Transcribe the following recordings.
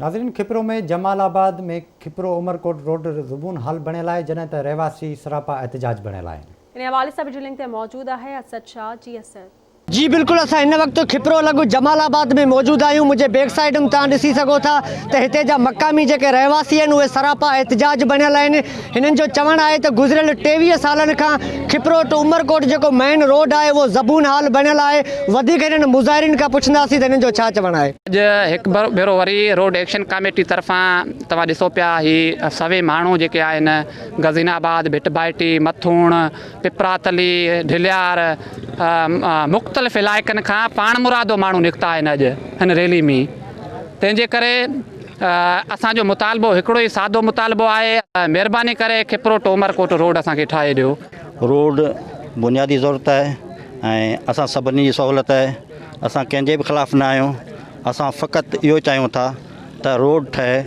ناظرين کپرو ۾ جمال آباد ۾ کپرو عمرڪوٽ روڊ زبون حال بڻيل آهي جڏهن ته رهواسي سراپا احتجاج بڻيل آهن. ان حوالي سان وڊيو لنڪ تي موجود آهي اسد شاهه جي اسد. جي بلڪل اسان هن وقت کپرو لڳ جمال آباد ۾ موجود آهيون منهنجي بيڪ سائيڊ م توهان ڏسي سگهو ٿا ته هتي جا مقامي جيڪي رهواسي آهن اهي سراپا احتجاج بڻيل آهن هنن جو چوڻ آهي ته گذريل 23 سالن کان کپرو ٽو عمرڪوٽ جيڪو مين روڊ آهي اهو زبون حال بڻيل آهي وڌيڪ هنن مظاهرين کان پڇنداسين ته هنن جو ڇا چوڻ آهي. اڄ هڪ ڀيرو وري روڊ ايڪشن ڪاميٽي طرفان توهان ڏسو پيا هي سوين ماڻهو جيڪي آهن غزين آباد، ڀٽ ڀائٽي، مٿوڻ، پپراتلي، ڍليار مختلف علائقن کان پاڻمرادو ماڻهو نڪتا آهن اڄ هن ريلي ۾ تنهن جي ڪري اسان جو مطالبو هڪڙو ئي سادو مطالبو آهي مهرباني ڪري کپرو ٽو عمرڪوٽ روڊ اسان کي ٺاهي ڏيو. روڊ بنيادي ضرورت آهي ۽ اسان سڀني جي سهولت آهي اسان ڪنهن جي به خلاف نه آهيون اسان فقط اهو چاهيون ٿا ته روڊ ٺهي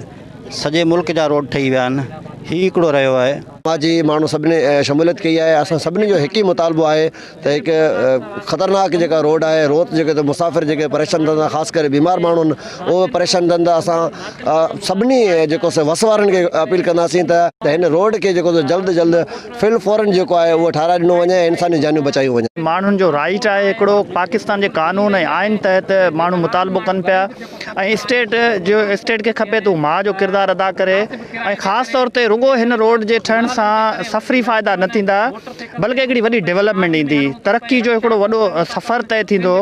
سڄي ملڪ جا روڊ ٺهي ويا آهن هي هڪڙو رهيو آهي. سماجي ماڻهو سڀني شموليت ڪئي آهي اسان سڀني جو هڪ ئي مطالبو آهي ته هڪ خطرناڪ جيڪا روڊ آهي روت جيڪي ته مسافر جيڪي پريشان ٿين ٿا خاص ڪري بيمار ماڻهو آهن اهي به پريشان ٿين ٿا اسان سڀني جيڪو سو وس وارن کي اپيل ڪنداسين ته هن روڊ کي جيڪو سو جلد جلد فل فورن جيڪو آهي اهو ٺهرائي ڏنو وڃي ۽ انساني جانيون بچايون وڃن. ماڻهن جو رائيٽ آهي هڪڙو پاڪستان جي قانون ۽ آئين تحت ماڻهو مطالبو ڪن پيا ۽ اسٽيٽ جو اسٽيٽ کي کپي ته هو ماء جو ڪردار ادا ڪري ۽ خاص طور تي رڳو هن روڊ جي ٺهڻ سان سفري فائدا نه ٿيندا بلڪه هڪڙي وڏي ڊولپمينٽ ايندي ترقي جو هڪڙو وڏو سفر طئي ٿيندو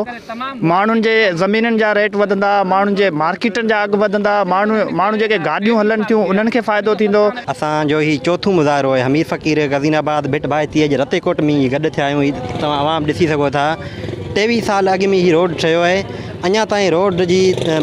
ماڻهن جي زمينن جا ريٽ وڌندا، ماڻهن جي مارڪيٽن جا اگهه وڌندا، ماڻهو ماڻهو جيڪي گاڏيون هلن ٿيون انهن کي فائدو ٿيندو. اسان جو هي چوٿون مظاهرو آهي حمير فقير غزين آباد ڀٽ ڀائتي اڄ رتي ڪوٽ ۾ گڏ ٿيا آهيون هي توهان عوام ڏسي سگهو ٿا 23 سال اڳ ۾ هي روڊ ٺهيو آهي اڃا تائين روڊ جي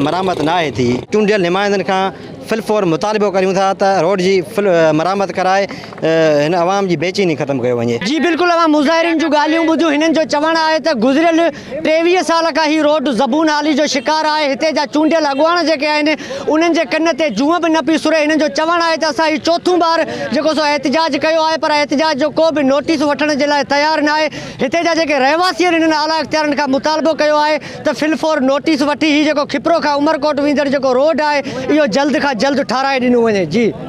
مرامت ناهي ٿي چونڊيل نمائندن کان فل فور مطالبو ڪريون ٿا ته روڊ جي فل مرامت ڪرائي هن عوام جي بيچيني ختم ڪيو وڃي. جي بلڪل اوهان مظاهرين جون ڳالهيون ٻڌيون هنن جو چوڻ آهي ته گذريل 23 سال کان هي روڊ زبون حالي جو شڪار آهي هتي جا چونڊيل اڳواڻ جيڪي آهن انهن جي ڪن تي جونء به نه پئي سري هنن جو چوڻ آهي ته اسان هي چوٿون بار جيڪو سو احتجاج ڪيو آهي پر احتجاج جو ڪو به نوٽيس وٺڻ جي لاء تيار ناهي هتي جا جيڪي رهواسي آهن هنن اعليٰ اختيارن کان مطالبو ڪيو آهي ته فل فور نوٽيس وٺي هي جيڪو کپرو کان عمرڪوٽ ويندڙ جيڪو روڊ آهي اهو جلد کان جلد ٺاراهي ڏنو وڃي جي.